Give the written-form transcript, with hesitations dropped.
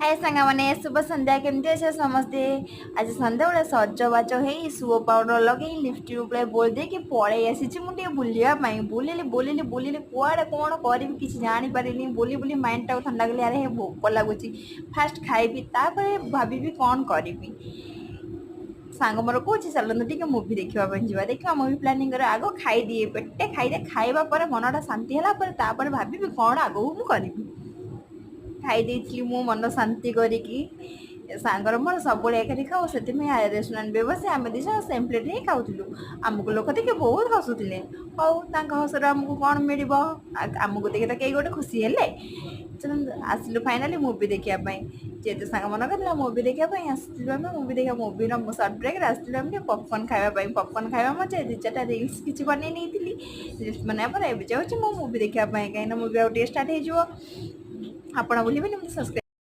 ହାଏ ସାଙ୍ଗମାନେ, ଶୁଭ ସନ୍ଧ୍ୟା। କେମିତି ଅଛ ସମସ୍ତେ? ଆଜି ସନ୍ଧ୍ୟାବେଳେ ସଜବାଜ ହେଇ, ସୁଅ ପାଉଡ଼ର ଲଗେଇ, ଲିପଷ୍ଟିକ୍ ଉପରେ ବୋଳି ଦେଇକି ପଳେଇ ଆସିଛି ମୁଁ ଟିକେ ବୁଲିବା ପାଇଁ। ବୁଲିଲି, ବୁଲିଲି, ବୁଲିଲି, କୁଆଡ଼େ କ'ଣ କରିବି କିଛି ଜାଣିପାରିଲିନି। ବୁଲି ବୁଲି ମାଇଣ୍ଡଟାକୁ ଥଣ୍ଡା କଲି। ଆରେ ଭୋକ ଲାଗୁଛି, ଫାଷ୍ଟ ଖାଇବି, ତାପରେ ଭାବିବି କ'ଣ କରିବି। ସାଙ୍ଗ ମୋର କହୁଛି, ଚାଲନ୍ତୁ ଟିକେ ମୁଭି ଦେଖିବା ପାଇଁ ଯିବା। ଦେଖିବା, ମୁଭି ପ୍ଲାନିଂ କରେ। ଆଗ ଖାଇଦିଏ, ପେଟେ ଖାଇଦିଏ। ଖାଇବା ପରେ ମନଟା ଶାନ୍ତି ହେଲା ପରେ ତାପରେ ଭାବିବି କ'ଣ ଆଗକୁ ମୁଁ କରିବି। ଖାଇ ଦେଇଥିଲି ମୁଁ ମନ ଶାନ୍ତି କରିକି। ସାଙ୍ଗର ମୋର ସବୁବେଳେ ଏକାଠି ଖାଉ, ସେଥିପାଇଁ ରେଷ୍ଟୁରାଣ୍ଟ ବି ବସି ଆମେ 2 ଜଣ ସେମ୍ ପ୍ଲେଟ୍ ହିଁ ଖାଉଥିଲୁ। ଆମକୁ ଲୋକ ଦେଖି ବହୁତ ହସୁଥିଲେ। ହଉ, ତାଙ୍କ ହସରୁ ଆମକୁ କ'ଣ ମିଳିବ? ଆମକୁ ଦେଖି ତ କେହି ଗୋଟେ ଖୁସି ହେଲେ। ଚାଲନ୍ତୁ, ଆସିଲୁ ଫାଇନାଲି ମୁଭି ଦେଖିବା ପାଇଁ। ଯେହେତୁ ସାଙ୍ଗ ମନ କରିଥିଲା ମୁଭି ଦେଖିବା ପାଇଁ, ଆସିଥିଲୁ ଆମେ ମୁଭି ଦେଖିବା। ମୁଭିର ସର୍ଟ ବ୍ରେକ୍ରେ ଆସିଥିଲୁ ଆମେ ଟିକେ ପପକର୍ନ ଖାଇବା ପାଇଁ। ପପକର୍ନ ଖାଇବା ମଜା, 2 ଚାରିଟା ରିଲ୍ସ କିଛି ବନେଇ ନେଇଥିଲି। ରିଲ୍ସ ବନେଇବା ପରେ ଏବେ ଯାଉଛି ମୁଁ ମୁଭି ଦେଖିବା ପାଇଁ, କାହିଁକିନା ମୁଭି ଆଉ ଟିକେ ଷ୍ଟାର୍ଟ ହେଇଯିବ। ଆପଣ ଭୁଲିବେନି ମୋତେ ସବସ୍କ୍ରାଇବ୍